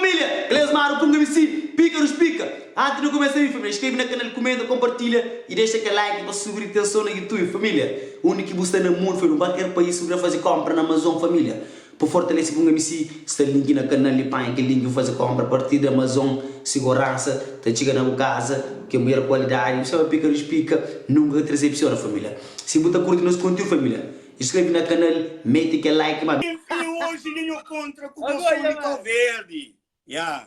Família, Cleusmar Punga MC, Pika dos Pika. Antis di nu kumesa mi família, inskreve na kanal, kumenta, kompartilha i dexa kel like pa subir tenson na YouTube. Família, undi ki bu sta na mundu, família, kualker país, si bu kre faze kompra na Amazon, família, pa fortalese Punga MC, sta link na kanal li, panha kel link bu faze kompra a partir di Amazon, siguransa ta txiga na bu kaza, ke maior kualidadi. Bu sabe ma Pika dos Pika nunka ka ta desepsiona, família. Si bu ta kurti nos kontiúdu, família, Inscreve na canal, mete kel like ma. Enfim hoje dja nho contra ku bo som di Cau Verde ya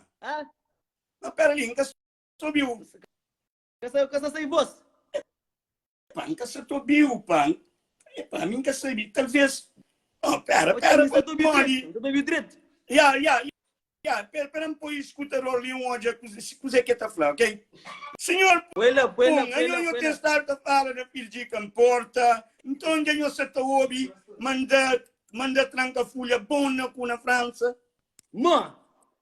Ma pera li nka sa obiu Ka sa sai voz. Epa nka sa ta obiu pa Epa mi nka sabi talvez Oh pera pera pamodi Nka ta obiu dretu. Ya ya Ya, pera, pera N poi skutador li, N odja kuze ke ta fla, ok? Sinhor Pun, anho nho ten stadu ta fala na Filjika N porta, nton dja nho sa ta obi ma N da, ma N da tranka fulha bon na ku na Fransa? Mo,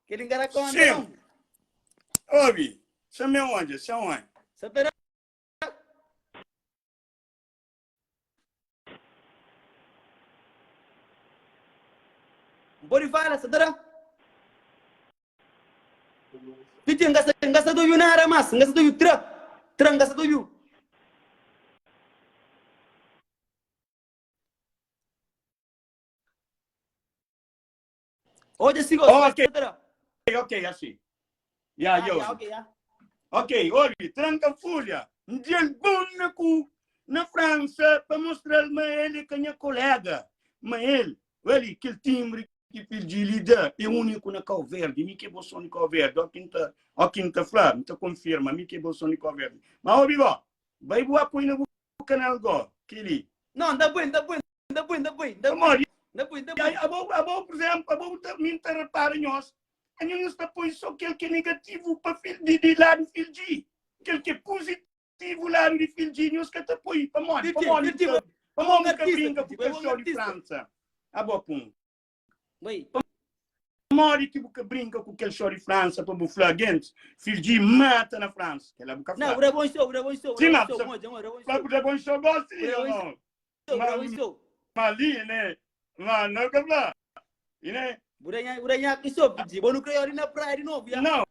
kel-li N ka da konta, Sin, nau. obi, xa-m odja, xa-m odja. Sa pera. N pode fala, sa ta da. Piti, N ka sa, N ka sa ta obiu nada mas, N ka sa ta obiu tra, tra, N ka sa ta obiu. Odja si gosi, Ok, sa ta da. ok, asi. Ya, Ah, ya, ya, obi. ok, ya. Ok, obi, tranka fulha. N di-l bon na ku na Fransa pa mostra-l ma el é ka nha kolega, ma el, ali, kel timbre ki Fildji li da é úniku na Kau Verdi. Mi ki é bo son di Kau Verdi, ó ki N ta, ó ki N ta fla, N ta konfirma, mi ki é bo son di Kau Verdi. Ma obi go, bai bu apoi na bu kanal go, kel-li. Não, N ta poi, N ta poi, N ta poi, N ta poi, N ta poi, Pamodi? N ta poi, N ta poi. Abo, abo, por exemplo, abo bu ta, mi N ta repara nhos, anho nhos ta poi só kel ki é negativu pa fil, di, di ladu Fildji. Kel ki é puzitivu ladu di Fildji, nhos ka ta poi. Pamodi? Fildji, Pamodi Fildji, bu ka, bo pamodi é un bu ka artista, brinka Fildji, ku bo é kel un show di artista. Fransa? Abo pun. Oi. Pamodi ki bu ka brinka ku kel show di Fransa pa bu fla gentis, Fildji mata na Fransa? Kel-la bu ka Não, fla. bu da bon show, bu da bon show, bu Sim, da bon ma show, bu moja, moja, da bon fla show. bu da bon show gosi Bu li, da bon irmon. show, bu Ma, da bon show. ma li, ne? Ma no ka fla. E ne? Bu da nha, bu da nha ki show, Fildji. Bo nu kre ori na praia di novu, ya. Não,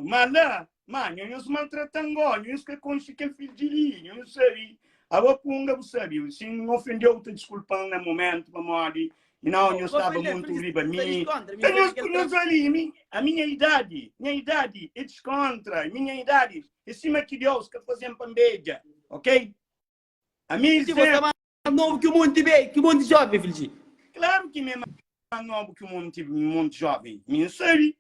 ma la, ma nho nhos maltrata-m go, nho nhos ka konxe kel fidju li, nho nhos sabe, abo punga bu sabe, si N ofende-u bu ta diskulpa-m na momentu pamodi nau Não, nho bu staba ofende-m, muntu Fildji, riba sta mi. diskontra, mi Ka sabe nhos kel nhos tra. ali, mi, a minha idadi, nha idadi é diskontra, minha idadi é sima ki Deus ka faze-m pa N bedja, ok? Ami Fildji, bo sta sempre. más novu ki un monti be, ki un monti joven, Fildji. Klaru ki mi é más nobu ki un monti, un monti joven. Mi N sabe,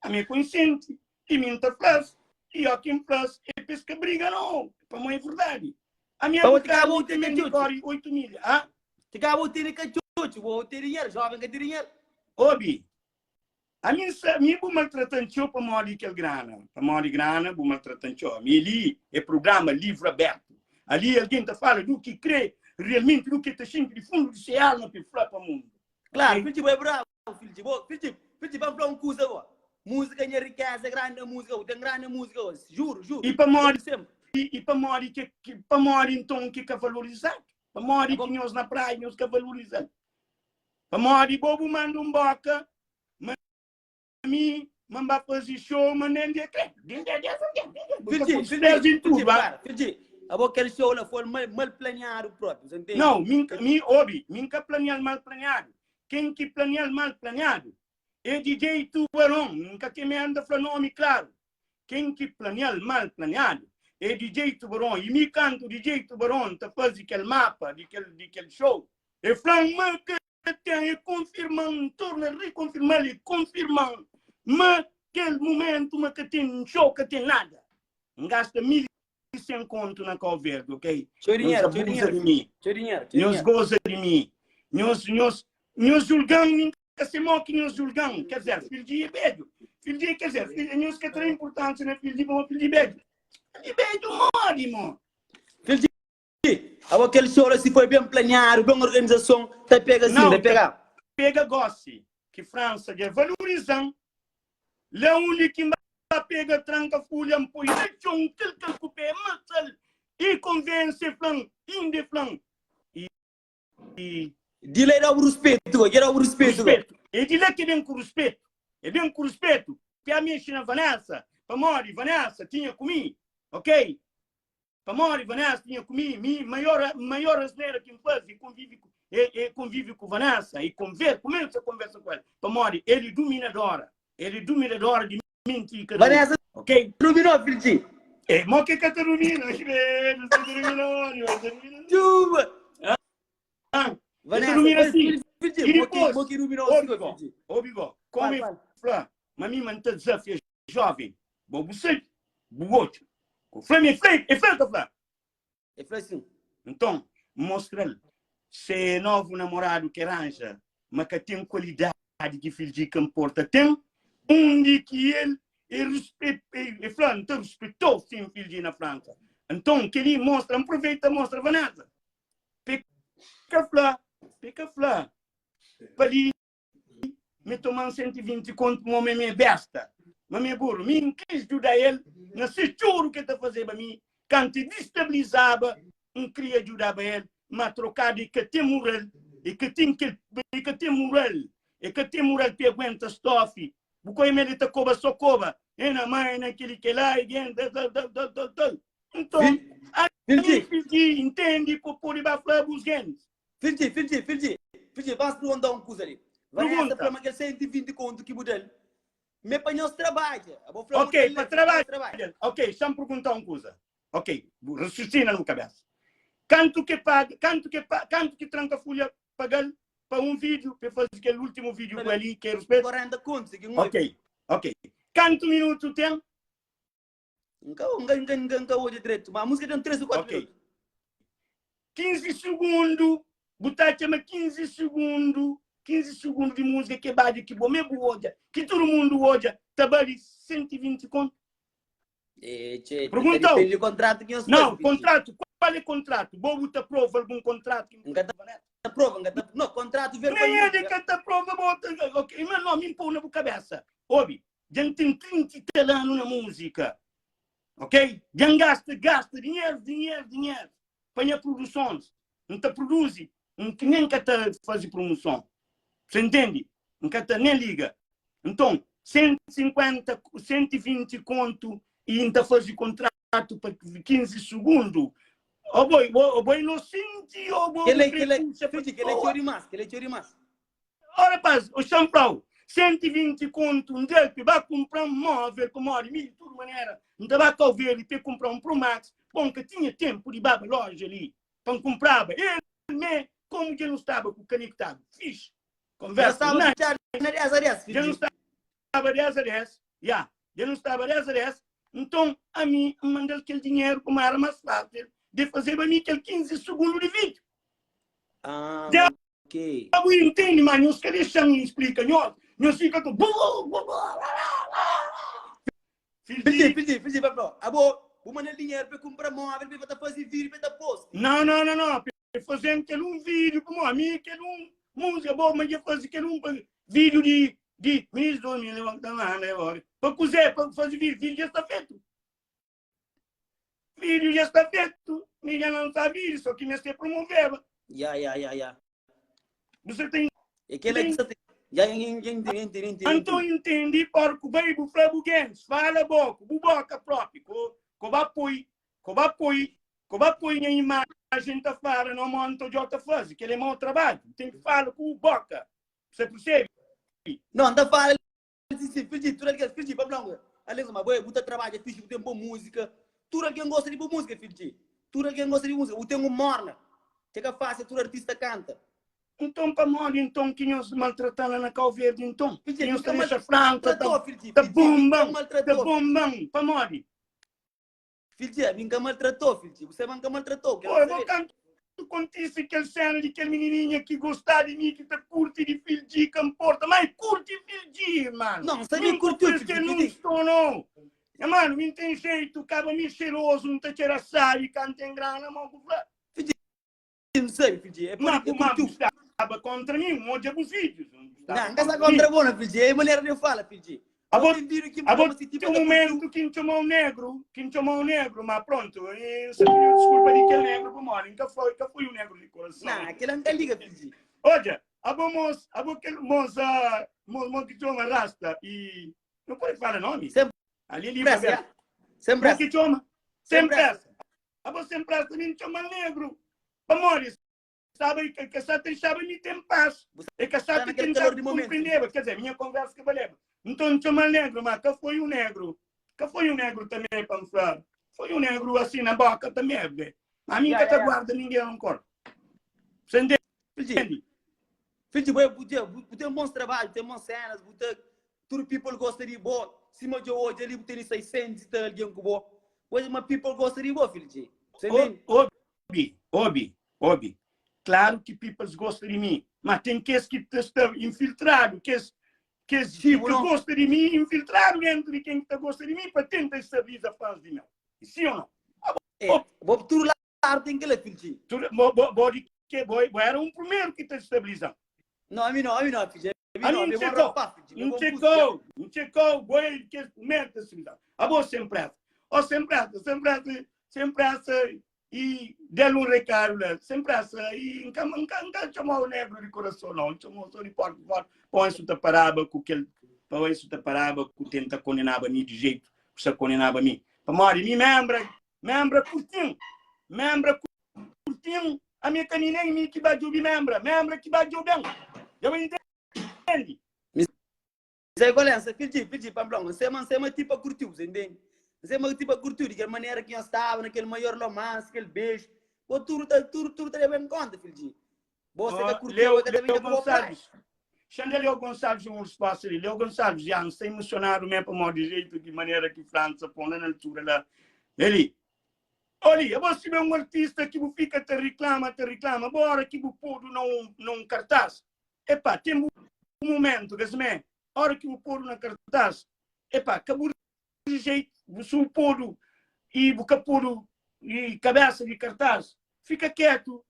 ami é konsienti i mi N ta fla-s, i ó ki N fla-s é pa es ka briga nau, pamó é verdadi. Ami Pa bo ti abu ka bo mi tene tanbê N katxutxu. kóre 8 milha. Ah? Ti ka bo tene katxutxu, bo tene dinheru, joven ka ten dinheru. Obi, Ami N sa, mi bu maltrata-m txeu pamodi kel grana. Pamodi grana bu maltrata-m txeu. Ami li é prugrama livru abertu. Ali algen ta fala du ki kre realmenti, du ki ta xinti di fundu di se alma pa el fla pa mundu. Klaru, Ok? Fildji, bo é brabu, Fildji. Bo, Fildji, Fildji, pa N fla un kuza go. Múzika nha rikeza é grandi na múzika, bu ten grandi na múzika go. Juru, juru. I N ta pamodi, obi senpri. i pamodi ki, ki, pamodi nton ki ka valorizadu? Pamodi Abo, ki nhos na praia nhos ka valoriza-l? Pamodi bo bu manda un boka ma mi ma N ba faze show ma nen di kre Bu ta Fidji, pui Fidji, stress em Fidji, tudo, ah? para, Fidji, abo kel show la foi mal, mal planeadu propi, você entende? Não, mi, mi obi, mi nka planeal mal planeadu. Ken ki planeal mal planeadu é DJ Tubarão, mi nka ke merda fla nomi klaru. Ken ki planeal mal planeadu é DJ Tubarão i mi kantu DJ Tubarão ta faze kel mapa di kel di kel show, E fla-m ma ka ten, e konfirma-m, N torna rikonfirma-l, e konfirma-m ma kel mumentu ma ka ten show, ka ten nada. N gasta 1100 kontu na Kau Verdi, ok? Txeu Nhos dinheru, txeu abuza dinheru, di mi, txeu dinheru, txeu nhos dinheru. goza di mi, nhos, nhos, nhos julga-m, mi N ka se mo ki nhos julga-m. Ker dizer, fidju é bedju, fidju é, ker dizer, fidju, nhos ka tra inpurtánsia na fidju pamodi fidju é bedju. Fidju é bedju modi, mo? Fidju Abo kel show la si foi ben planeadu, ben organizason, ta pega sin, Não, ta ta pega. pega gosi ki França dja valorizan la undi ki N ba pega tranka fulha N poi na txon kel kel ku pé masal e konvense e flan inda e flan e Di la e da-bu ruspetu, dja da-bu ruspetu. Ruspetu e di la ki ben ku ruspetu e ben ku ruspetu. Pia mexe na Vanessa, pamodi Vanessa tinha ku mi, ok? Pamodi Vanessa tinha ku mi, mi maior maior asnera ki N faze é konvive ku é, é konvive ku Vanessa e konver, kumensa konversa ku el, pamodi el é duminadora, el é duminadora di menti di kada un, Vanessa ok? duminou, Filipe. É, mo ke ka ta dumina, credo, ta dumina onde? Mas ta dumina sim. Tchuba! Ah, el ta Vanessa, dumina oi, sim. Filipe, E mo ke, depois, mo ke duminou sim, obi ô, go, Filipe. obi go, Fala, como é fala. fla, ma mi ma N ta desafia Jovem, bo bu sabe, bu odja. Ku fla mi, e fla, e fla, el ta fla. E fla sin. Nton, N mostra-l se novu namoradu ki ranja, ma ka ten kualidadi ki Fildji ka nporta ten, undi ki el e ruspe, e fla, N ta ruspetau sin Fildji na Fransa. Nton, kel-li mostra, N pruveita mostra Vanessa, pa e ka fla, pa e ka fla pa li Mi toma-m 120 kontu ma mi é besta, ma mi é buru. Mi N kis djuda el na se txoru ki el ta fazeba mi kantu el distabilizaba. N kria djudaba el, ma trokadu el ka ten mural, el ka ten kel, el ka ten mural, el ka ten mural pa el aguenta stofi. Bu koi ma el ta koba so koba, e na mai, na kel-li, kel-la, e gen, tal, tal, tal, tal, tal, tal. Nton, ami pidi ntende pa pode ba fla bus gentis. Fidji, fidji, fidji, fidji, vamos perguntar un kuza li. Vanessa Pergunta. fla ma kel 120 kontu ki bu da-l, me pa nhos trabadja. Abo fla bu Ok, da-l pa pa nhos trabadja. trabadja. Ok, xa-m pergunta un kuza. Ok, bu raciocina na bu kabesa. Kantu ke paga, kantu ke pa, kantu ki Tranka Fulha paga-l pa un vídeo, pa el faze kel último vídeo ku el li, ke ruspetu? 40 kontu, si ki N obi. Ok, ok. Kantu minutu ten? N ka, n ka, n ka, n ka, n ka odja dretu, ma músika ten 3 ou 4 Ok. minutu. 15 segundu, bu ta atxa ma 15 segundu, 15 segundu di músika ke badja ki bo me bu odja, ki tudu mundu odja, ta bali 120 kontu? E, txê, ta Perguntau. depende di kontratu ki nhos faze, Não, Fidji. kontratu, qual é kontratu? Bo bu ta prova algun kontratu ki N ka ta prova, n ka ta, no, kontratu Nem verbalmente. el ka ta prova, bo ta, ok, mas não, mi pô na bu cabeça. Obi, Dja N ten 30 i tal anu na múzika, ok? Dja N gasta, gasta dinheru, dinheru, dinheru pa nha produsons. N ta produzi, N nen ka ta faze promoson. Você ntende? N ka ta nen liga. Nton, 150, 120 kontu i N ta faze kontratu pa 15 sugundu. Ô boi, ô boi inosenti ô bo Kel-la, bu krê kel-la, puxa pa Fidji, kel-la é toa. txeu dimás, kel-la é txeu dimás. Ó rapaz, o xa-m fla-u, 120 kontu N da-l pa e ba kunpra-m móvel, pamodi mi di tudu manera N ta ba Kau Verdi pa e kunpra un Pro Max. Bon, N ka tinha ténpu di baba lója li pa N kunpraba. El mê, komu dja nu staba ku kanektadu fixi, Nhos konversa staba nice, fitxadu na 10 a 10, dja nu fidji. staba 10 a 10, ya, dja nu staba 10 a 10, nton ami N manda-l kel dinheru pamodi éra más fásil di fazeba mi kel 15 sugundu di vídiu. Ah, Dja ok. Bu intende ma nhos ka dexa-m splika nhos, nhos fika ku Fidji, fidji, fidji, pa fla, abo bu manda-l dinheru pa el kunpra móvel, pa el ta faze vídiu, pa el ta posti. Não, não, não, não, pa el faze-m kel un vídiu, pamodi ami kel un múzika, bo ma dja faze kel un vídiu di di Miss 2000, pa kuzê? Pa faze vídiu, vídiu dja sta fetu. Vídeo dja sta fetu, mi dja lansa vídeo, só ki meste promoveba. Ya, ya, ya, ya. Você tem É kel-la ki sta te... Ya, ya, ya, ya, entendi, entendi, Anton entendi. entendi, porco bai bu fla bu gens, fala bo, ku bu boca propi, ko, ko ba poi, ko ba poi, ko ba poi nha imagem ta fala, não mo anto djo ta faze, kel é mau trabadju, tem ki fala ku bu boca. Você percebe? Não, ta fala Si, si, fidji, tudu algen, fidji, pa fla un kuza, Alex, ma bo é, bu ta trabadja fixi, bu ten bon múzika, tudu algen gosta di bu múzika, fidji, tudu algen gosta di bu múzika, bu ten un morna, txê ka fásil tudu artista kanta. Nton pamodi nton ki nhos maltrata-m la na Kau Verdi nton? Fidji, Ki mi nhos ta ka dexa Franca ta maltratou, fidji, ta fidji, mi ka bomba-m, ta maltratou, fidji. bomba-m, pamodi? Fidji, ami N ka maltratou, fidji, bu sabe ma N ka maltratou, kel Oi, bu bo sabe. kantu kontise kel sena di kel minininha ki gostá di mi, ki ta kurti di Fildji, ka nporta, má e kurti Fildji, manu. Não, N Mi sabe N ka kurtiu, oferese fidji, nun fidji. sto no. Nha manu, mi N ten jeito, kaba mi xerozu, N ta txera sabi, ka N ten grana, mo ku fla. Fidji, N sabe, fidji, é Má pode, é ku má bu kurtiu. staba kontra mi, N odja bus vídius, bu Não, staba N ka sta kontra mi. kontra bo, não, fidji, é manera di eu fala, fidji. Bo Abo, ten vídiu ki N abo fla ma si ten tipa un ta kurtiu. momentu ki N txoma-u negru, ki N txoma-u negru, má prontu, N sa pidi-u diskulpa di kel negru pamodi N ka foi, ka foi un negru di korason. Nah, kel-la N ka liga, fidji. Odja, abo mos, abo kel mos, mos, mos ki txoma Rasta i. Nu pode fala nomi? Sem Ali é livre pressa, aberto. ya. Sem Como pressa. ki txoma? Sem Sem pressa. pressa. Abo sem pressa mi txoma negro. Pamodi staba ka sa ta deixaba mi ten paz. Bu E ka sa sta ta naquele tentaba calor de momento. compreendeba. Quer dizer, minha conversa que valeba. Então txoma negro, mas ka foi um negro. Ka foi um negro também pa me falar. Foi um negro assim na boca também, bê. Mas a mim Ya, ka ya, ta ya. guarda ninguém rancor. Você entende? Filho, filho, bu, bu, bu tem bons trabalhos, tem bons cenas, bu ta, tudo people gosta de bo. Sima dja odja ali, bu tene 600 e tal alguém ku bo. Pois, mas people gosta de bo, filho. Você entende? Obi, obi, obi. Claro que peoples gosta de mim, mas tem kes ki ta sta infiltrado, kes kes Sim, ki bu ka não. gosta de mim, infiltrado dentro de quem que ta gosta de mim pa tenta estabiliza fãs di meu. Sim ou não? É, bo tudo lado tem kel-la, filho. Tudo, bo, bo, bo di que bo, bo era um primeiro que ta estabilizando. Não, a mim não, a mim não, filho. A mim A não, a mim mim é bom chegou, rapaz, filho. É não bom puto, chegou, não chegou, bo é que primeiro ta estabilizando. A bo sem pressa. Ó, sem pressa, sem pressa, sem pressa e dê-lhe um recado lá, sem pressa. E nunca, nunca, nunca chamou o negro de coração, não. Chamou só de porta forte. Põe isso ta paraba com aquele, põe isso ta paraba com tenta condenava mim de jeito, que se condenava mim. Pamodi, mi membra, membra curtinho, membra curtinho, a minha canina em mim que vai jubi membra, membra que vai jubi bem. Já me entende? Zé Golença, filho, filho, pamplão, você man, você tipo curtiu, você entende? Você man tipo curtiu, de aquela maneira que eu estava, naquele maior romance, aquele beijo. Pô, tudo, tá, tudo, tudo tá levando em conta, filho. Você que Oh, curtiu, Leo, que também Leo tá com o praia. Gonçalves. Xandé Leo Gonçalves, um resposta ali. Leo Gonçalves, já não sei emocionado mesmo, para de jeito, de maneira que França põe lá na altura lá. Ele, olha, você é um artista que fica te reclama, te reclama, bora que o pôr num, num cartaz. Epá, tem um momento, que se me, hora que o pôr na cartaz, epá, acabou de jeito, você o pôr e o capuro e cabeça de cartaz, fica quieto,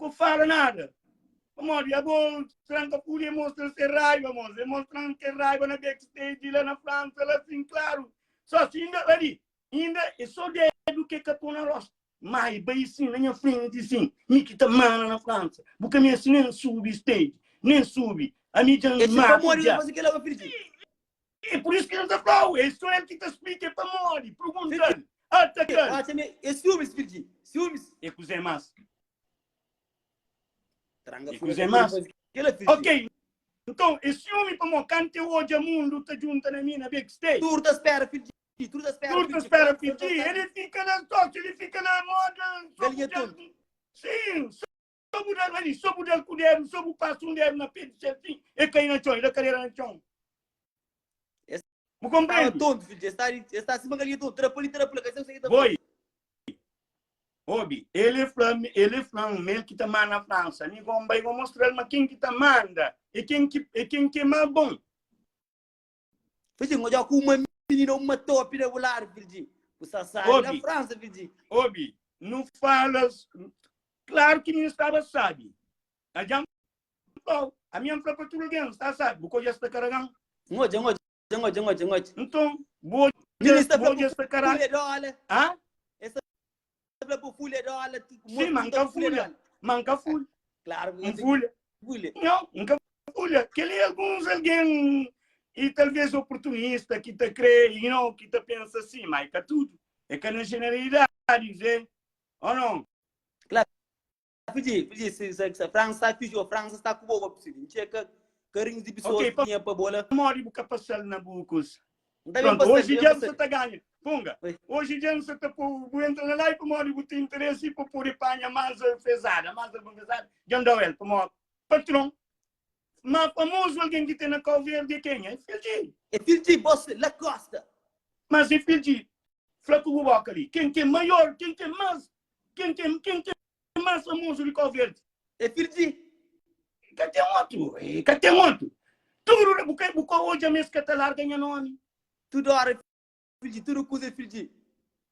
não fala nada. Amor, é bom, tranca fúria, mostra ser raiva, moça, mostrando que raiva na backstage lá na França, lá assim, claro. Só assim, ainda, ali, ainda é só dedo que capou na rosta. Mas, bem assim, na minha frente, sim, me que tá mana na França. Porque a minha assim nem sube stage, nem sube. A mídia Esse mata pamori já. não faz aquilo, filho. É por isso que ele tá falando, é só ele que te explica, é pamori, pergunta-lhe, ataca-lhe. Acha-me, é ciúmes, filho. Ciúmes. É que é massa. Tranca E fúria, coisa é massa. Aquilo, filho. Ok, então, esse homem para mocante hoje o mundo tá junto na mina backstage. Tudo tá espera, filho. Tudo tá espera, Tudo espera pedir, ele fica na toque, ele fica na moda. só Galinha buder- tonta. Sim, só mudar ali, só mudar com o dedo, só passo um dedo na pele, assim, e cai na chão, e da cadeira na chão. Esse- Me Estava compreende? tonto, filho. Está, está acima da galinha tonto. Trapalho, trapalho. Que você tá Boi. Obi, ele fala, ele fala, ele que tá manda na França, ninguém vai mostrar, mas quem que tá manda, e quem que, e quem que é mais bom. Filho, eu já com uma menina, uma top na volar, filho. Você sabe na Obi. França, filho. Obi, não falas. Claro que não estava sabe. A jam a minha fala para tudo alguém, está sabe, porque já está carregando. Ngoja, ngoja, ngoja, ngoja, ngoja. Então, vou Menina está vou já está carregando. Folha de olha. Hã? Está para folha de olha. Sim, manca folha. Manca folha. Claro, Um folha. folha. Não, nunca folha. Que ali alguns alguém e talvez oportunista que te crê e não que te pensa assim, mas é que tudo. É que na generalidade, dizer, ou não? Filho, filho, se, se, se a França está fixe, a França está com boa, filho. Tinha que carinho de pessoas Ok, que tinha para bola. Mori buca passar na bucos. Não tá bem Pronto, passando, hoje em bem dia passando. você tá ganha. Punga. Oi. Hoje em dia você tá por entra na live, mori buta interesse por pôr panha mais pesada, mais pesada. Jandou ele, como patrão. Mas famoso alguém que tem na Cabo Verde é quem? É Fiji. É filho de boss, La Costa. Mas é Fiji. Flaco Buboca ali. Quem tem maior, quem tem mais, quem tem, quem tem mais famoso de Cabo Verde? É filho de. Cá tem outro, eh, cá tem outro. Tudo, porque, porque hoje a mês que tá larga ganha nome. Tudo hora, filho de, tudo coisa, filho de.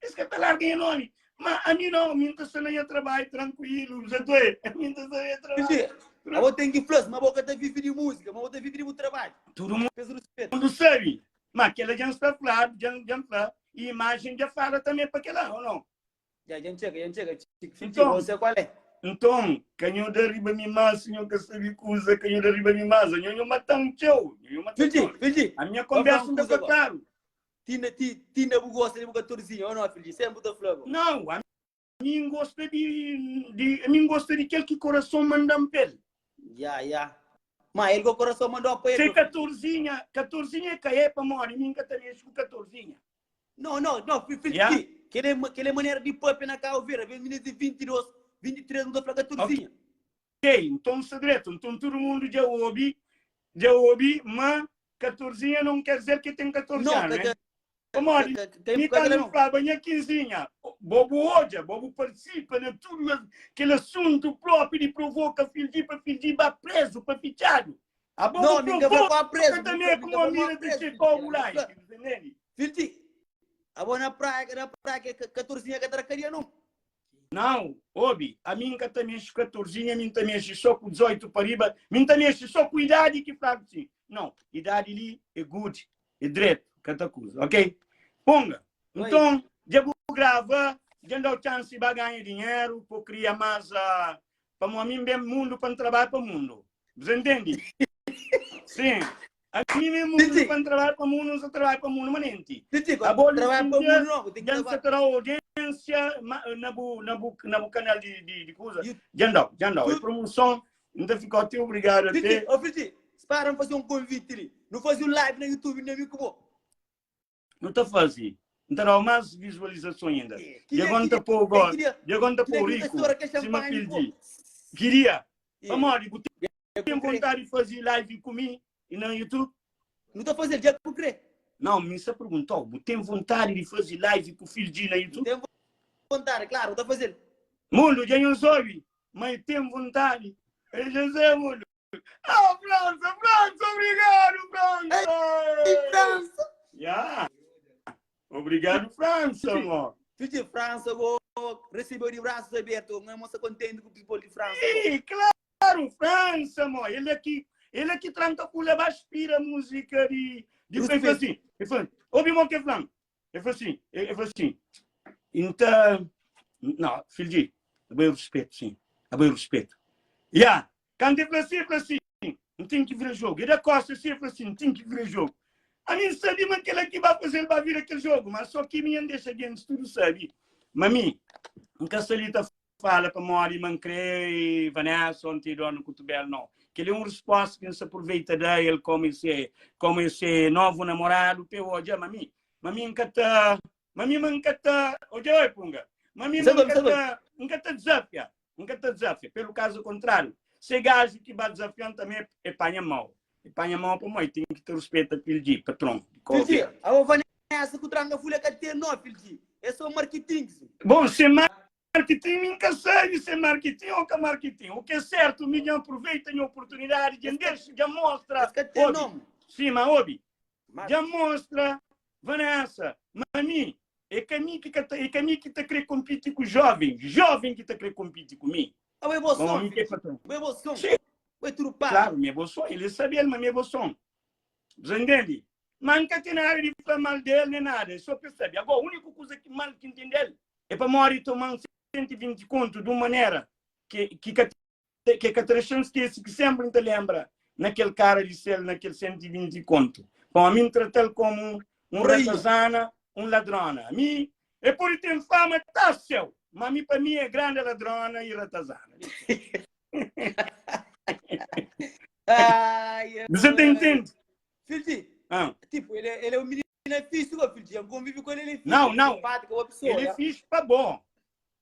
Esse que tá larga ganha nome. Mas a mim não, a mim tá sendo a trabalho tranquilo, já tô aí. A mim tá sendo a trabalho. Filho de, eu vou ter que flores, mas boca tá vive de música, mas vou ter vive de trabalho. Todo mundo Peso respeito. sabe. Mas aquela já está falando, já, já fala. E imagem já fala também para aquela, ou não? Já, já chega, já chega. Filho de, Então. você qual é? Nton, ka nho da riba mi más, si nho ka sabe kuza, ka nho da riba mi más. Anho nho mata-m txeu, nho nho mata-m Fidji, txeu. fidji, A minha pa fla konversa un nta kuza fla go. klaru. Tinda, ti, tinda bu gosta di bu katorzinha, ô no, fidji? Senpri bu ta fla go. Nau, ami N gosta di, di, ami N gosta di kel ki korason manda-m pa el. Ya, ya. Ma el go korason mandau pa el, Se go, fidji. katorzinha, katorzinha é ka é pamodi mi N ka ta mexe ku katorzinha. No, no, no, fi, fi, Ya? fi. Kel é, kel é manera di papia na Cabo Verde. Avês minis di 22, 23 nu ta fla Ok, katorzinha. nton sta dretu. Nton tudu mundu dja obi, dja obi ma katorzinha non ker dizer ke ten 14 No, anu, ka, né? ka, ka, Pamodi ka, ka, mi ka kela kandu no. flaba nha kinzinha, bo bu odja, bo bu partisipa na tudu es kel asuntu propi di provoka fildji pa fildji ba prezu, pa fitxadu. Abo No, bu mi nka fla pa provoka prezu, mi tamé fla, mi kuma ka fla mira ma ta prezu, txekau fildji. bu Mi like, fla, bu ta ntende? fildji, abo na praia, na praia ke katorzinha ka ta da kadia no. Nau, obi, ami N ka ta mexe ku katorzinha, ami N ta mexe so ku 18 pa riba, mi N ta mexe so ku idadi ki fladu sin. Nau, idadi li é good, é dretu, ka ta kuza, ok? Ponga, Oi. nton, dja bu grava, dja N dau txansi ba ganha dinheru, po kria mas, pamo ami N ben mundu pa N trabadja pa mundu. Bu sa ntende? Sin. Ami mi mundu Titi. pa N trabadja pa mundu, N sa trabadja pa mundu manenti. Titi, ko Abo li trabadja pa sintia, mundu no, bu ten ki dja N sa trabadja. ta dau audiensia ma, na bu, na bu, na bu kanal di, di, di kuza. You- Dja N dau, dja N dau. É Tu- promoson, N ta fika te obrigadu Titi, ate. ô Titi, spara N faze un konviti li. Nu faze un live na YouTube na mi ku bo. Nu ta faze. N ta dau más vizualizason inda. Ki Dja dia, gó N ki ta dia, pô gó, ki dia, dja gó N ta ki dia pô ki nu ta riku, stora ke sima xanpanhi ku bo? Pildi. Ki dia? Eh, Pamodi bu dja ten ku kre. vontadi di faze live ku mi i na YouTube? Nu ta faze-l dja ku kre. Não, mi sta perguntau, bu ten vontadi di faze live ku Fildji na Nu YouTube? ten vontadi, klaru, nu ta faze-l. Mundu, dja nhos obi ma el ten vontadi. El dja se, mundu. Ah, França, França, obrigado, França! Ei, França! Ya. Obrigado, França, mo. Fidji, França go recebeu de braços abertos. Ngai moça contente com o people de França. Go. Ih, claro, França, mo. Ele aqui, ele aqui tranca pula ba aspira música de de ele falou assim, ele falou, ouve mo que flan. Ele falou assim, ele falou assim, então, não, filho, abai respeito, sim. Abai respeito. Ya, Kantu el fla si, el fla si, N ten ki vira jogu. El da kosta si, el fla si, N ten ki vira jogu. Ami N sabe ma kel-la ki ba faze-l ba vira kel jogu, ma so ki mi N dexa gentis tudu sabe ma mi N ka sta li ta fala pamodi ma N kre Vanessa ô N ten dor na kutubelu, nau. Kel-li é un resposta ki N sta pruveita da el komu el se komu el se novu namoradu pa el odja ma mi ma mi N ka ta ma mi ma N ka ta odja oi punga ma mi ma N ka ta N ka ta dizafia. N ka ta dizafia, pelu kazu kontráriu, se gaju ki ba dizafia-m tanbe e panha mau. E panha mau pamodi e ten ki ta ruspeta Fildji, patron di Cabo Fildji, Verde. abo Vanessa ku tranka fulha ka ten no, Fildji. É so markiting. Bon, se markiting mi N ka sabe se markiting o ka markiting. U ki é sertu, mi dja N apruveita nha oportunidadi, dja N dexa, dja N mostra, Es ka ten obi, nomu. sima obi, dja N Marketing. mostra Vanessa ma mi É ka mi ki ka ta, é ka mi ki ta kre konpiti ku jóven, jóven ki ta kre konpiti ku mi. Abo é bo Bom, son, mi ki é fidju. patron. Bo é bo son. Sim, Bo é tudu paga. klaru, mi é bo son. Ele sabe el ma mi é bo son. Você entende? Mas N ka ten nada di fla mal del, nem nada. É só pa el sabe. Agora, úniku kuza ki mal ki N ten del é pamodi toma-m 120 kontu di un manera ki, ki ka Ke ka ta dexa-m skese ki sénpri N ta lenbra na kel kara di sel na kel 120 kontu. Pamodi ami N trata-l kómu un Rainha. ratazana, un ladrona. Ami, e pode ten fama ta séu, má ami pa mi é grande ladrona i ratazana. Ai, Você ta ai. intende? Filti, Ah. tipo, ele, ele é um menino fixe, go, filti. Eu convivo com ele, ele é fixe. Não, ele é não. simpático, é uma pessoa. Ele é já. fixe pa bo,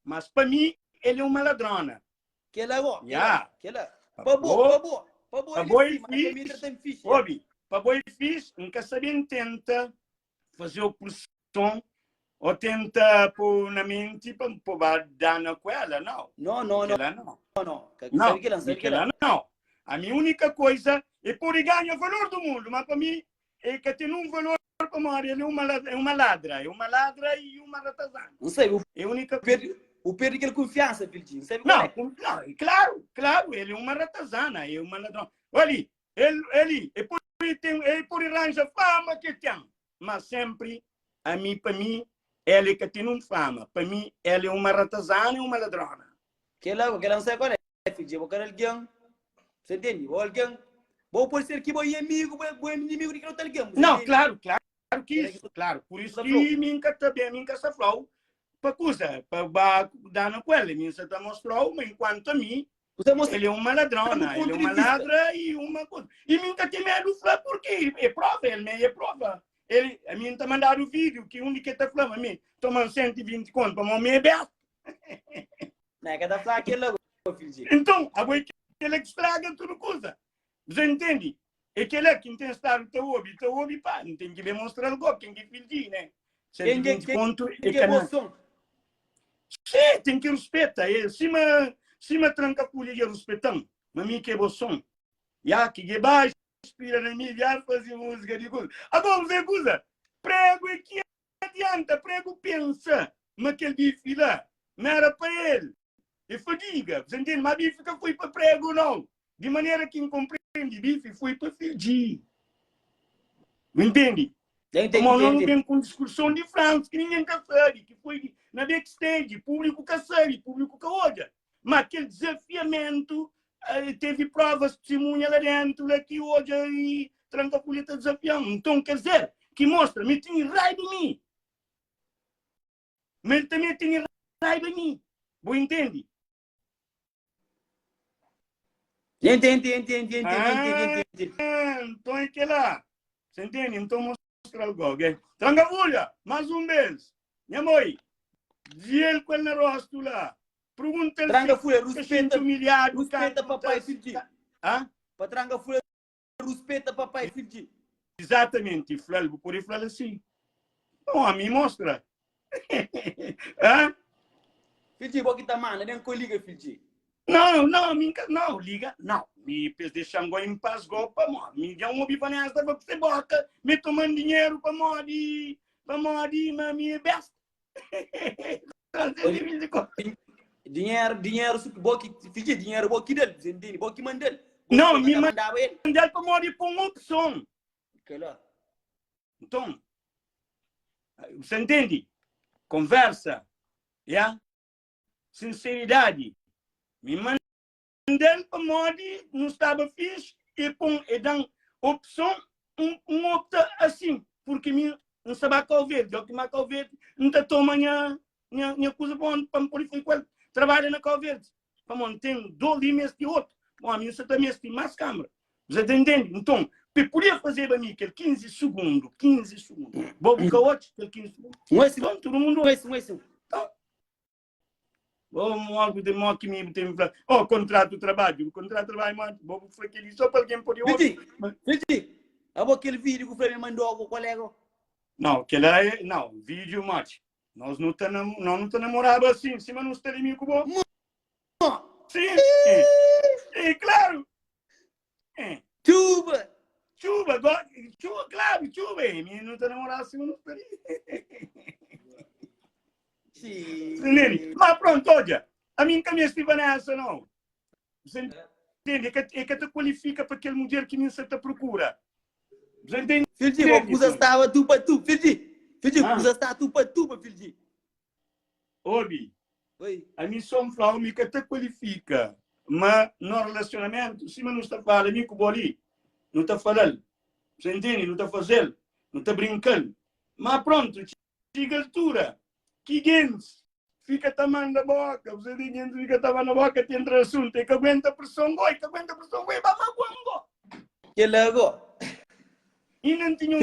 mas pa mi ele é uma ladrona. Kela go, kela, Ya. kela. Pa Pa bo, bo, pa bo, pa bo pa ele bo é sim, mas pa mim fixe. tem fixe. Obi, pa bo é fixe, N ka sabe N tenta fazer pressão ou tenta pôr na mente pa pô ba dana com ela, não. Não, não, não, Kela não. não. Ka- Não, Sabe kela, sabe kela kela. não. A minha única coisa é pôr ganha valor do mundo, mas para mim é que tem um valor para morrer. Ele é uma, é uma ladra, é uma ladra e uma ratazana. Não sei, o É a única perde, o perde aquela confiança, Fildinho. Não sabe qual Não, é. com- não, claro, claro, ele é uma ratazana, é uma ladrão. Olha, ele, ele, é por tem, ele por arranja fama que tem, mas sempre, a mim, para mim, ela é que tem um fama. Para mim, ela é uma ratazana e uma ladrona. Kela, kela N sai kual é, fidju, bo kada algen, você entende? Bo algen, bo pode ser ki bo é amigu, bo é, bo é inimigu di kel otu algen, você Não, entende? claro, claro que Kela ki isso, claro. Por isso ta flau. ki mi nka ta ben, mi nka sta flau pa kuza, pa ba dana ku el. Mi nsa ta mostrau, ma enquanto a mi, Você mostra ele é uma bu ladrona, ele pontu é di uma vista. ladra e uma coisa. E mi nka ten medu fla porque é prova, ele me é prova. Ele, a mi nta mandadu vídeo ki undi ke ta fla ma mi toma 120 conto, pamo mi é besta. Não, é que ta fla kela go, filho. Então, abo é kela ki straga tudu kuza. Você entende? É kela ki N ten stadu ta obi, ta obi, pá, N ten ki ben mostra-l go ken ki fildi, né? Ken que 120 kontu é ken que ka bo nada. son? Sim, ten ki ruspeta. É sima, sima tranka fulha dja ruspeta-m, ma mi ki é bo son. Ya ki dja ba inspira na mi, dja faze múzika di kuza. Agora, você kuza, prego é ki Adianta prego pensa ma kel bifi la ma era pa el e fadiga, você entende? Ma bifi ka foi pa prego não, di manera ki N komprendi bifi foi pa Fiji, bu entende? Pamodi no nu ben ku un diskurson di França ki ningen ka sabi, ki foi di na backstage, publiku ka sabi, publiku ka odja, ma kel dezafiamentu Tevi provas, tisimunha la dentu la ki odja i tranka fulha ta dezafian. Nton, ker dizer, ki mostra ma el tene raiba mi, ma el tanbe tene raiba mi. Bu intende? Ntende, ntende, ntende, ntende, ntende. Ah, nton é kela. Você entende? Nton mostra-l gogo. Tranka fulha, mas un bes. Nha moi, di-el ku el na rostu la. Pergunta-l Tranka si fulha, ka xinti ruspeta, umilhadu ruspeta kantu papai ta. Fidji. Hã? Pa tranka fulha, ruspeta papai Fidji. Exatamente, fla-l, bu pode fla-l assim. Bom, ami mostra. Hã? Fidji, bo ki ta manda, nen ko liga Fidji. Não, não, mi nka, não, liga, não. Mi pes dexa-m go em paz go, pamodi mi dja N obi Vanessa ta fla ku se boka, mi toma-m dinheru pamodi, pamodi ma mi é besta. Dinheru, dinheru, su bo ki fidji, dinheru bo ki dal, você entende? Bo ki mandal. Não, mi mandaba ele. Mandal pamodi pon opson. Kela. Então, você entende? Conversa, yeah? Sinceridade. Mi Manda-l pamodi nu staba fixi e pon e dan opson un un opta asin purki mi N sta ba Kau Verdi oki ma Kau Verdi N ta toma nha nha nha kuza pa pa N podi fai ku el trabadja na Kau Verdi pamodi N ten dos li mesti otu bon ami N sa ta mesti mas kamara bu sa ta intendi nton pe podia fazeba mi kel 15 sugundu 15 sugundu bo bu ka odja kel 15 sugundu nton tudu mundu odja nton Oh, mo ku mo ki mi bu ten fla. Oh, contrato trabalho, contrato trabalho, mo bo bu fla kel só pa alguém pode ouvir. Fiji, Fiji, abo kel vídeo que o Flamengo mandou com o colega? Não, kel lá é, não, vídeo mate. Nós não tá nam, nós não tá namorava assim, cima não está ali com bo. Sim, é, é claro. É. Chuva. Chuva, go, chuva, claro, chuva, é. Minha não tá namorada assim, não tá ali. Sim. Mas pronto, olha, a mim nunca me estive nessa, não. Você entende? É que, é que te qualifica para aquele mulher que nem se te procura. Você entende? Filho, a coisa estava tu para tu, filho. Filho, a coisa está tu para tu, filho. Obi, Oi. ami só N fla-u mi ka ta kualifika, ma no relasionamentu, sima nu sta fala mi ku bo li, nu ta fala-l, bu ntende? Nu ta faze-l, nu ta brinka-l, ma prontu, txiga altura ki gentis fika ta manda boka, bu ntende? Gentis fika ta manda boka, ta entra asuntu, e ka aguenta preson go, e ka aguenta preson go, e ba magua-m go. Kel-la go. Inda N tinha un,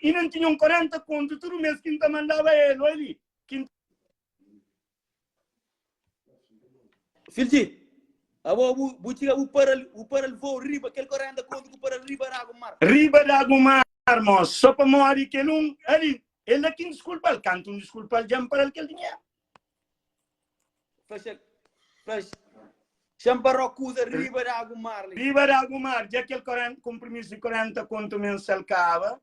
inda N tinha un 40 kontu tudu mês ki N ta mandaba el, oi li, ki N Filji, abo bu, bu txiga bu para bu para voo riba kel 40 kontu ku para riba di agu mar. Riba di agu mar, mos, so pamodi kel un ali, el la ki N diskulpa-l, kantu N diskulpa-l dja N para-l kel dinheru. Fla xa, fla xa N parau kuza riba di agu mar li. Riba di agu mar, dja kel 40, konprimisu di 40 kontu mensal kaba,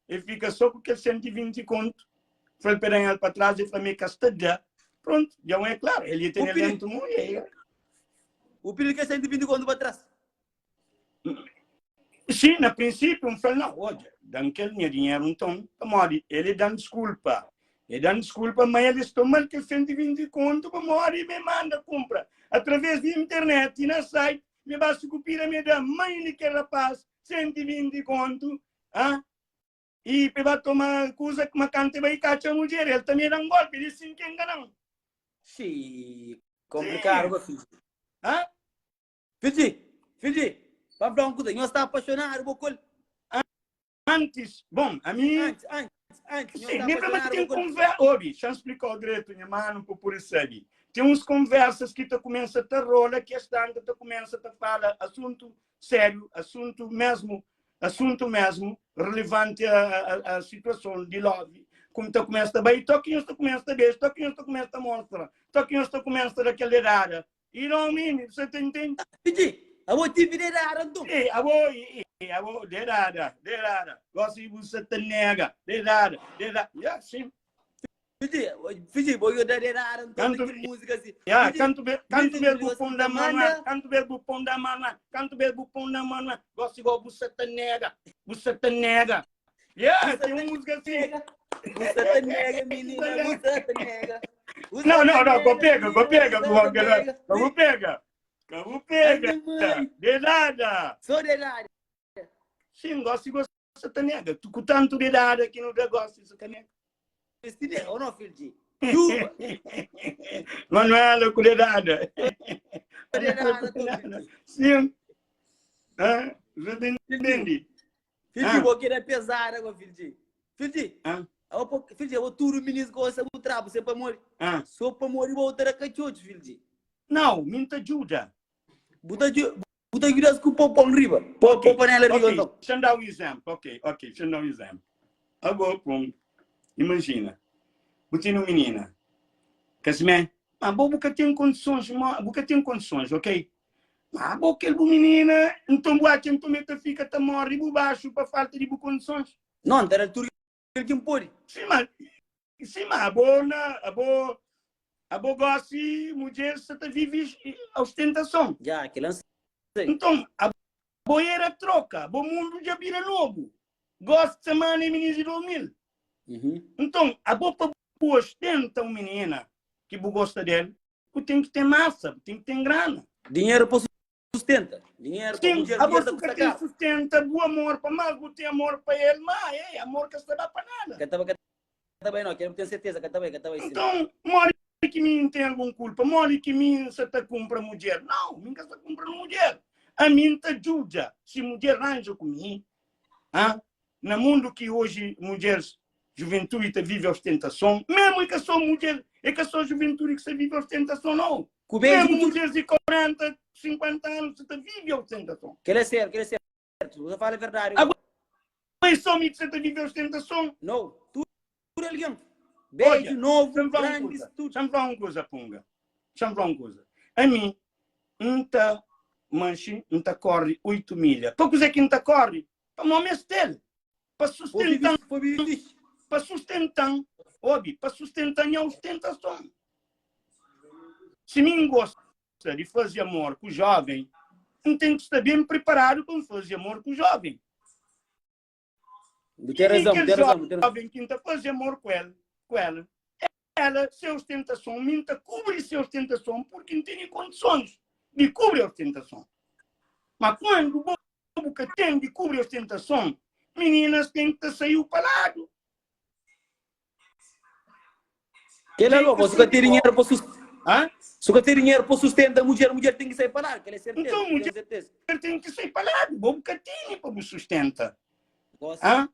El fika so ku kel 120 kontu. Fla-l pa el pa tras, el fla ma el ka sta da. Prontu, dja un é klaru, el ia tene dentu mon e el. Bu pidi-l kel 120 kontu pa tras? Si, na prinsipiu, N fla-l, nau, odja, da-m kel nha dinheru nton, pamodi el e da-m diskulpa. E da-m diskulpa, ma el es toma-l kel 120 kontu pamodi mi manda kunpra através di internet i na site, mi ba sukupira mi da mãe di kel rapaz 120 kontu, ah, i pa e ba toma kuza ma kantu e bai katxa mudjer el tanbe da-m golpi, di sin ki e ngana-m. Xii, konplikadu Sim. ba fidju. Ah? Fidji, fidji, pa fla un kuza, nhos sta apaxonadu bo ku el? Antis, bon, ami. Antis, antis, antis, nhos Sim, sta mi fla ma apaxonadu ten bo ku el? konver, obi, xa-m splikau dretu, nha manu, pa pudi sabi. Ten uns konversas ki ta kumensa ta rola, ki es tanta ta kumensa ta fala asuntu sériu, asuntu mesmu, asuntu mesmu relevanti a, a, a situason di love, kum ta kumensa ta bai, toki nhos ta kumensa ta beja, toki nhos ta kumensa ta mostra, toki nhos ta kumensa ta da kel dedada. You know what I mean? Você ta intende? Fidji, abo tivi dedada nton? Ei, abo, ei, abo, dedada, dedada. Gosi bu sa ta nega, dedada, dedada. Yeah, sim. Fidji, fidji, bo yo da dedada nton Kantu, na ki música si. yeah, Fidji, kantu be, kantu music bes bu gosi pon ta da mano, manda. kantu bes bu pon da mano, kantu bes bu pon da mano, gosi go bu sa ta nega, bu sa ta nega. Yeah, Bu sa tem ta uma música assim. nega. Bu sa ta nega, menina, bu sa ta nega. Bu Não, sa ta não, não, go nega, pega, go menina, bu pega, sa go ta pega, nega. go pega, go Ai, pega, minha mãe. dedada. Só dedada. Sim, gosto de gosta ta nega. Tu com tanto dedada que não dá gosto de ta nega. Esse nega, ou não, filho de? Juba. Manuela com dedada. Só dedada, tô, filho de. Sim. Ah, você entende? Filho Ah. bo keda pesada go filho de. Filho de. Ah. Abo po filho de, abo tudo minis gosta bu trapo se pa mori. Ah. So pa mori bo ta da cachocho filho de. Não, me te ajuda. Bu ta bu ta ajuda ku pô pão riba. Pô Ok, pô panela riba ok, então. Deixa eu dar um exemplo. Ok, ok, deixa eu dar um exemplo. Agora, pum, imagina, bu tem uma menina, Casimé, mas bo bu tem condições, bu tem condições, ok? Ma bo kel bu minina, nton bu atxa nton me ta fika ta morri bu baxu pa falta di bu kondisons? Non, ta da tudu kel ki N pode. Sima, sima abo na, abo, abo gosi mudjer sa ta vivi ostentason. Ja, kel-la N sai. Nton, abo era troka, bo mundu dja bira nobu. Gosi semana é minis di 2000. Nton, abo pa bu ostenta un minina ki bu gosta del, Bu ten ki ten masa, bu ten ki ten grana. Dinheru pa sustenta. Dinheru pa Sim, mudjer, abo mudjer ta su ka kusta ten karu. sustenta bu amor, pa mas bu ten amor pa el, ma ei, amor ka sta da pa nada. Ka ta ka ta bai no, kel bu ten serteza ka ta bai, ka ta bai sim. Nton, modi ki mi N ten algun kulpa? Modi ki mi N sa ta kunpra mudjer? Nau, mi N ka sta kunpra mudjer. Ami N ta djuda si mudjer ranja ku mi. Ha? Na mundu ki oji mudjeris juventudi ta vive ostentason, mesmu e ka so mudjer, e ka so juventudi ki sta vive ostentason nau. Ku beju Mesmu ku tudu. mudjeris di 40, 50 anu sa ta vive ostentason. Kel é sertu, kel é sertu. Bu ta fala verdadi Agora é so mi ki sa ta vive ostentason? Nau, tudu algen. Odja, Beju, novu, xa-m fla un grandis, kuza, tudu. xa-m fla un kuza, Punga. Xa-m fla un kuza. Ami, N ta manxi, N ta kóre 8 milha. Pa kuzê ki N ta kóre? Pamodi N meste-l. Pa sustenta-m, pa sustenta-m, obi, pa sustenta nha ostentason. Si mi N gosta di faze amor ku jóven, N ten ki sta ben priparadu pa N faze amor ku jóven. Bu ten razon, bu ten razon, bu ten razon. Jovem ki N ta faze amor ku el, ku ela, ela, se ostentason, mi N ta kubri se ostentason, purki N tene kondisons di kubri ostentason. Ma kuandu bo bu ka ten di kubri ostentason, mininas ten ki ta saiu pa ladu. Kel alô, bo, su ka ten dinheru pa sus... Hã? Su ka ten dinheru pa sustenta mudjer, mudjer ten ki sai pa ladu, kel é serteza, Nton, ten mudjer serteza. ten ki sai pa ladu, bo bu ka tene pa bu sustenta. Gosi, Hã?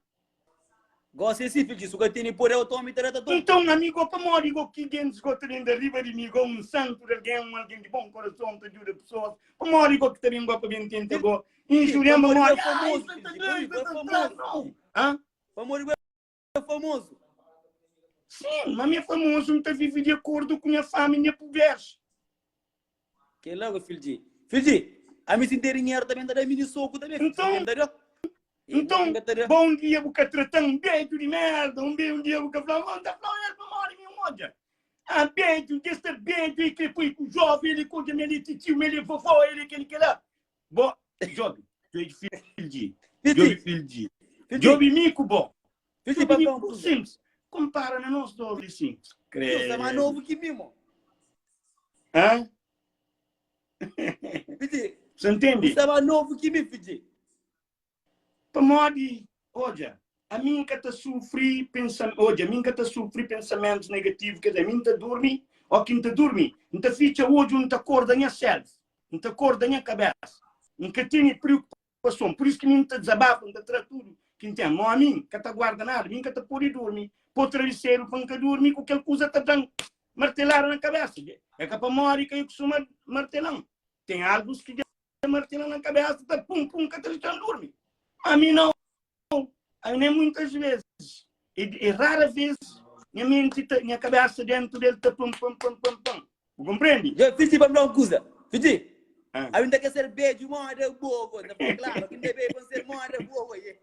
gosi é si, fidju, su ka tene poder, otu omi ta da ta toma. Nton, ami go, pamodi go ki gentis go ta ben da riba di mi go, un santu di algen, un algen di bon korason ta djuda pesoas, pamodi go ki ta ben go pa ben tenta go injurian, Pamodi bo pamodi, é ah, famozu, i sa ta fidju, da, i pamodi bo sa é ta tra, famozu, nau. fidju. Hã? Pamodi bo é famozu. Sim, ma mi é famozu, N ta vive di akordu ku nha fama i nha pubreza. Kel-la go, fidji. Fidji, ami si N ten dinheru tanbe N ta da mini soku tanbe, fidji. Nton, N ta da. nton, N ka ta da. bo un dia bu ka trata-m bedju di merda, un un dia bu ka fla-m, oh, N ta fla-u el pamodi mi N odja. Ah, bedju, dja sta bedju, el kre poi ku joven, el odja ma el é titio, ma el é vovó, el é kel-li, kel-la. Bo, djobe, djobe fidji, djobe fidji, djobe mi ku bo. Fidji, Djobe mi pa ku simples. Kompara na nos dor li sin. Yo sta más Credo. novu ki mi, mo. Hã? Fidji, Você bu ntende? sta más novu ki mi, fidji. Pamodi, odja, ami N ka ta sufri pensa, odja, ami N ka ta sufri pensamentus negativu, ker dizer, ami N ta durmi, ó ki N ta durmi, N ta fitxa odju, N ta korda nha self, N ta korda nha kabesa, N ka tene preokupason, pur isu ki mi N ta dizabafa, N ta tra tudu ki N ten, má ami N ka ta guarda nada, mi N ka ta pode durmi, pô trabiseru pa N ka durmi ku kel kuza ta da-m martelada na kabesa, é ka pamodi ka e kustuma martela-m, ten algus ki dja martela na kabesa ta pum pum ka ta dexa-m durmi. Ami nau, ami nem muitas vezes, e, e rara vez nha mente ta, nha kabesa dentu del ta pum pum pum pum pum. Bu komprendi? Dja Fidji pa mi da un kuza. Fidji, Ah. ami nta ka ser bedju moda bo go. Nta fala klaru, ki nta bebe pa nser moda bo go. Ye.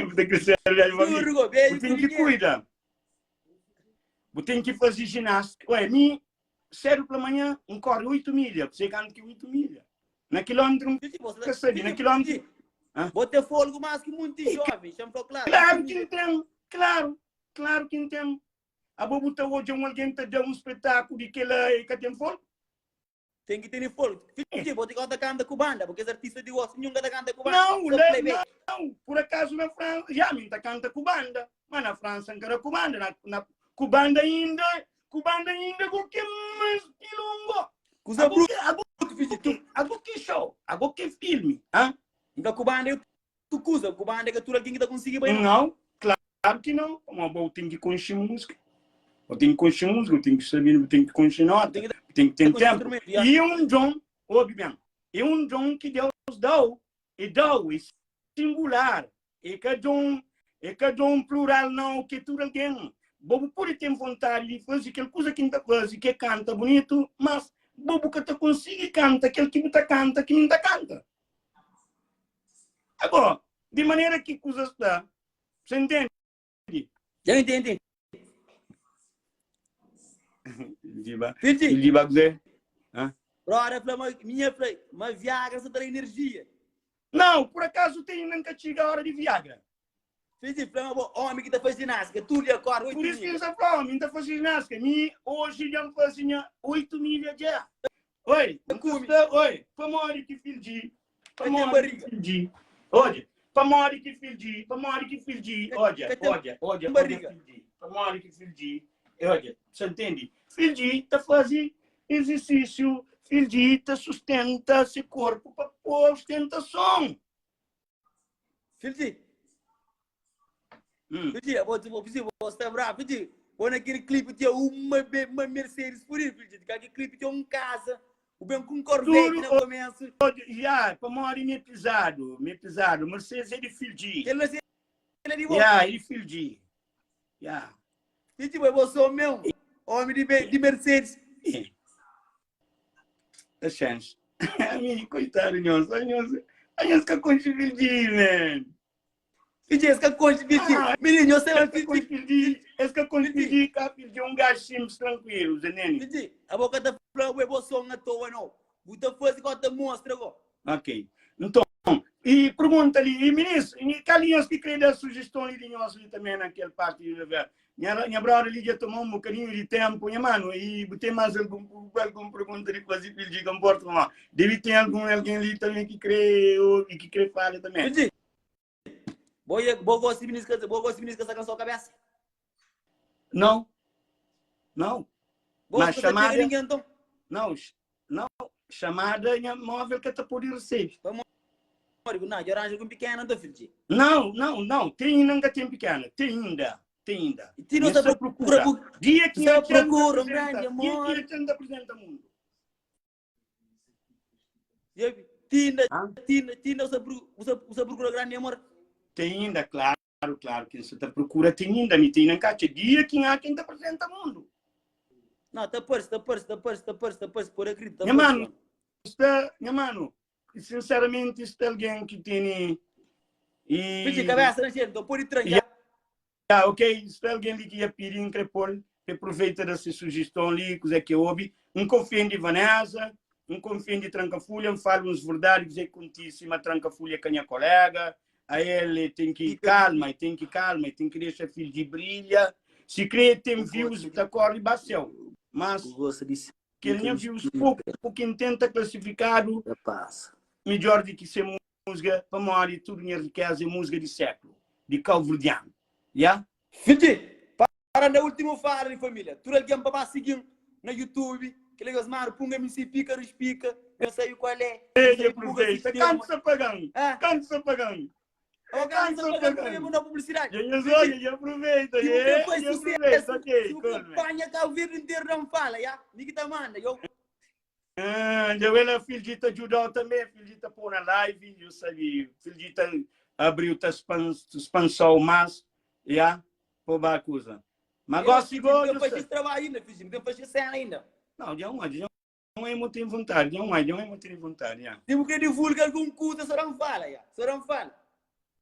Bu ta kre ser bedju pa mi? Juru go, Bu bedju ten ku ki dinheru. kuida. Bu ten ki faze ginástica. Ué, mi Sedu pla manhã, N kóre 8 milha. Bu sabe kantu ki é 8 milha? Na kilómetru N ka sabe. Na kilómetru. Bo ten folgu más ki munti jóven, xa-m fla-u klaru. Klaru ki N ten, klaru, klaru ki N ten. Abo bu ta odja un algen ta da un spetákulu di kel-la e ka ten folgu? Ten ki tene folgu. Fidji, bo ti ka ta kanta ku banda, bo kes artista di gosi ninhun ka ta kanta ku banda. Nau, Só la, playback. nau. Pur akazu na Fransa, ya mi N ta kanta ku banda, ma na Fransa N ka da ku banda. Na, na, ku banda inda, ku banda inda ku ke mas pilongo. Kuza Ago brutu, ke, ago fidji, ke, tu. ago ke show, ago ke filmi, ha? N ka ku banda é otu kuza, ku banda é ka tudu algen ki ta konsigi bai nau. Nau, klaru ki nau, pamodi bo ten ki konxe múzika. Bo ten ki konxe múzika, bo ten ki sabe, bo ten ki konxe Bu nota, ten ki bo ten ki ta ten konxe ténpu. instrumentu, ya. E é un don, obi ben, é un don ki Deus da-u, e da-u, é singular, é ka don, é ka don plural nau, ki é tudu algen. Bo bu pode ten vontadi di faze kel kuza ki N ta faze, ki é kanta bunitu, mas bo bu ka ta konsigi kanta kel ki bu ta kanta ki mi N ta kanta. Agora, di manera ki kuza sta, você ntende? Dja ntende. Liba, Fidji. liba kuzê? Hã? Brother fla ma minha fla ma Viagra sa ta da energia. Não, por acaso tem ainda nunca chega a hora de Viagra. Fidji fla ma bo homem ki ta faz ginástica tudo dia acorda 8 Por isso que milha. eu sa fla, homem, ta faz ginástica. Mi hoje já faz minha 8 milha já. Oi, Ta kume. Oi, pamodi ki Fidji Ka ten Pamodi ki barriga. Fidji Odja, pamodi ki Fidji Pamodi ki Fidji Ka, Odja, ka ten odja, odja, odja barriga. Fidji Pamodi ki Fidji Odja, sa ntende? Fidji ta faze exersísiu Fidji ta sustenta se korpu pa pô ostentason Fidji. Hum. Fidji, bo, bo, bo, bo sta bravo. Fidji, bo naquele clipe tinha uma, uma Mercedes por aí, Fidji. Aquele clipe tinha um casa, o bem com um Corvette Tudo, na começo. Ya, pamodi mi é pizadu, mi é pizadu. Mercedes é di Fidji. Kel Mercedes é di bo. Ya, é di Fidji. Ya. Fidji, bo, bo sou meu. Homem de, de Mercedes. É. A chance. Mi, coitado, nhos. Nhos, nhos ka konxe Fidji, man. Fidji, es ka konxe Fidji. Ah, Menino, nhos sabe Es ka konxe Fidji. Fidji. Es ka konxe Fidji. Fidji. Ka Fidji é un gajo simples, tranquilo, Zé Nene. Fidji, a boca ta fla, ué, bo som à toa, não. Bu ta faze ko ta mostra go. Ok. Nton, e pergunta li, e ministro, e kal di nhos ki kre da sujeston li di nhos li também na kel parti di Revela? Nha, nha brother li dja toma un bocadinho di tempo, nha mano, e bu tem mais algum, algum pergunta di faze Fidji, ka importa ma debe ter algum alguém li também ki kre obi, ki kre fala também. Fidji, bo, ia, bo gosta de ministro, bo gosta de ministro que essa cabeça? Não. Não. Bo Mas ka ta pega chamada, ninguém então? não, não, chamada nha móvel ka ta pode recebe. Pamodi, não, eu arranjo com pequena então, Fidji. Não, não, não, tem ainda nunca tem pequena, tem ainda, tem ainda. E ti não Nha sa sta procura, procura. Dia que sa nha txan procura um apresenta, grande dia que amor. nha txan apresenta mundo. Tinda, Hã? tinda, tinda, você você você procura grande amor. Tem ainda, claro, claro, quem você tá procura tem ainda, me tem na caixa. Dia que nha quem te apresenta mundo. Não, tá parece, tá parece, tá parece, tá parece, tá parece, por acredito, tá Nha parece, mano, mano. está, nha mano, sinceramente, está alguém que tem Fidji, e cabeça na gente, então pode trancar. Ah, ok, sta algen li ki ia pidi N kre pol pa aproveita da se sujeston li, kuze ki obi. N ka ofendi Vanessa, N ka ofendi Tranka Fulha, N fala uns verdadi kuze ki kontisi ma Tranka Fulha é ka nha kolega, a el e ten ki kalma, e ten ki kalma, e ten ki dexa fidji brilha. Si kre ten views ta kori ba séu, mas kel nha views poku ki N ten ta klasifikadu midjor di ki se musga pamodi tudu nha rikeza é musga di séklu, di kauverdianu. Ya? Fidji, para da ultimu fala di familia. Tudu algen pa ba sigin na youtube, kel li manu punga MC pika rispika, nhos sabi kual é, Ei, dja aproveita, kantu sa pagan, kantu sa pagan. Ô, kantu sa pagan, também vou dar publicidade. Dja nhos odja, dja aproveita, Si bu dja krê faz aproveita, sucesso, ok, si bu cool, krê man. panha Cabo Verde inteiro, não fala, ya? Mi ki ta manda, yo. Ah, dja wê la Fildji ta djudau tanbe, Fildji ta pô na live, eu sabe, Fildji ta abriu ta spansau mas, ya, pô ba kuza. Ma Eu, gosi Fildji, go, não tem dja faz sa. esse trabalho ainda, Fildji, não tem faz essa cena ainda. Não, dja um, dja um é mo tem vontade, dja um, dja um é mo tem vontade, ya. Se bu quer divulga algum kuza, só não fala, ya, só não fala.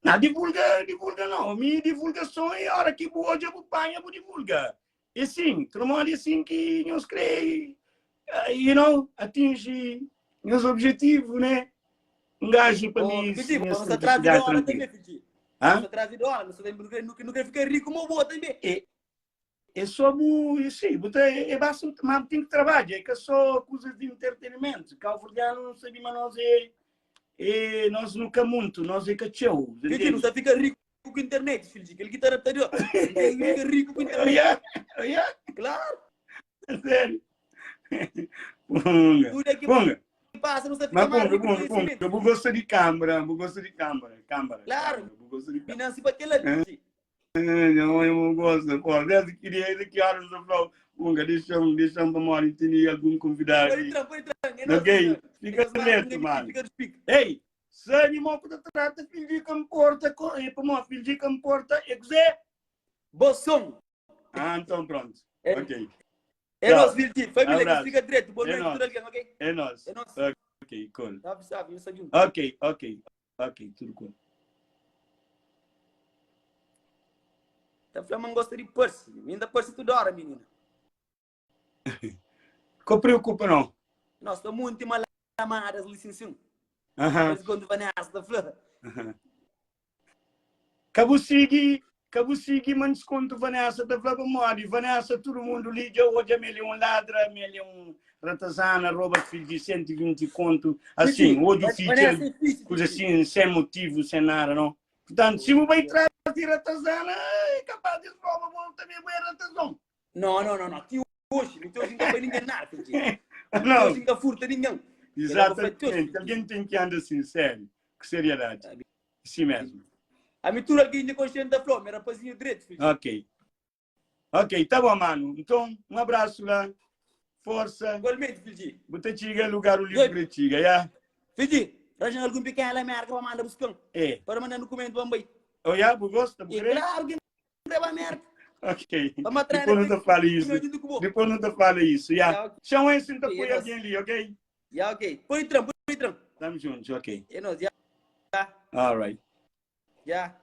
Não, divulga, divulga não. Mi divulgason é hora ki bu odja, bu panha, bu divulga. É sim, tromodi é sim ki nhos krê, you know, atingi nhos objetivu, né? Um gajo pa Oh, mi, Fidji, nhos vamos ten atrás de felicidade dólar tranquilo. também, Fidji. Hã? Vamos atrás de dólar, não sabemos, não quer, não quer ficar rico como boa também. É, é só bu, sim, bu ta, é basta, mas tem que trabalhar, é que é só coisas de entretenimento. Cabo-verdiano não sabe, mas nós é, é nós nunca muito, nós é cacheu, Fidji, não entende? sabe ficar rico com internet, Fidji. Aquele que tá adaptador. Fica rico com internet. Yeah, yeah, Claro. sério. Punga. Tudo é que Punga. passa, não sabe Mas ficar mais punga, rico punga, punga. Bu gosta de câmara, bu gosta de câmara, câmara. Claro. Câmara, bu gosta de câmara. Finança para aquele ali, Fidji. Não, eu não gosto. Pô, desde que desde que horas eu falo, punga, deixa-me, deixa-me para morar, tem algum convidado. Pode entrar, pode entrar. É nosso, Ok, senhor. fica É nosso, direto, mano. mano. Fica de pique. Ei, sabe mo que ta trata filho de comporta, é para mo filho de comporta, é que Zé? Bom som. Ah, então pronto. É. Ok. É Tchau. nosso, Fidji. Família, que Abraço. fica direto. Boa É noite, tudo nosso. alguém, ok? É nosso. É nosso. Ok, cool. Sabe, sabe, eu sabia. Ok, ok. Ok, tudo cool. Tá falando, mas gosta de parse. Ainda parse toda hora, menina. Ko preocupa não. Nós estamos muito malamadas, licencinho. Aham. Mas quando Vanessa tá falando. Aham. Ka bu sigi, ka bu sigi ma desconto Vanessa ta fla pamodi Vanessa tudo mundo li dja odja ma el é um ladra, ma el é um ratazana, rouba filho de 120 conto, assim, odju Mas fitxa Vanessa é fixe, coisa Fidji. assim, sem motivo, sem nada, não. Portanto, se bu bai tras de ratazana, é capaz de rouba bu também bu é ratazon. Não, não, não, não. Ti hoje, não te hoje nunca foi ninguém nada, Fidji. Não te Não, hoje nunca furta ninguém. Ele foi te hoje, exatamente. Alguém tem que andar assim, sério, com seriedade. Sabe? Assim mesmo. A mistura alguém de consciente da flor, meu rapazinho direito, Fidji. Ok. Ok, tá bom, mano. Então, um abraço lá. Força. Igualmente, Fidji. Bu ta txiga lugar o livro Doido. txiga, ya? Fidji, arranja algum pequeno lá América para mandar buscar. É. Para mandar documento para mim. Oh, ya? Bu gosta? Bu E crê? claro que não para América. Ok. Para me atrair Depois não te fala isso. Meu junto com o Depois não te fala isso, ya? Ya, ok. Chama esse, então Ok, põe é alguém ali, ok? Ya, ok. Põe trampo, põe trampo. Tamo juntos, ok. É nóis, ya. All right. Ya.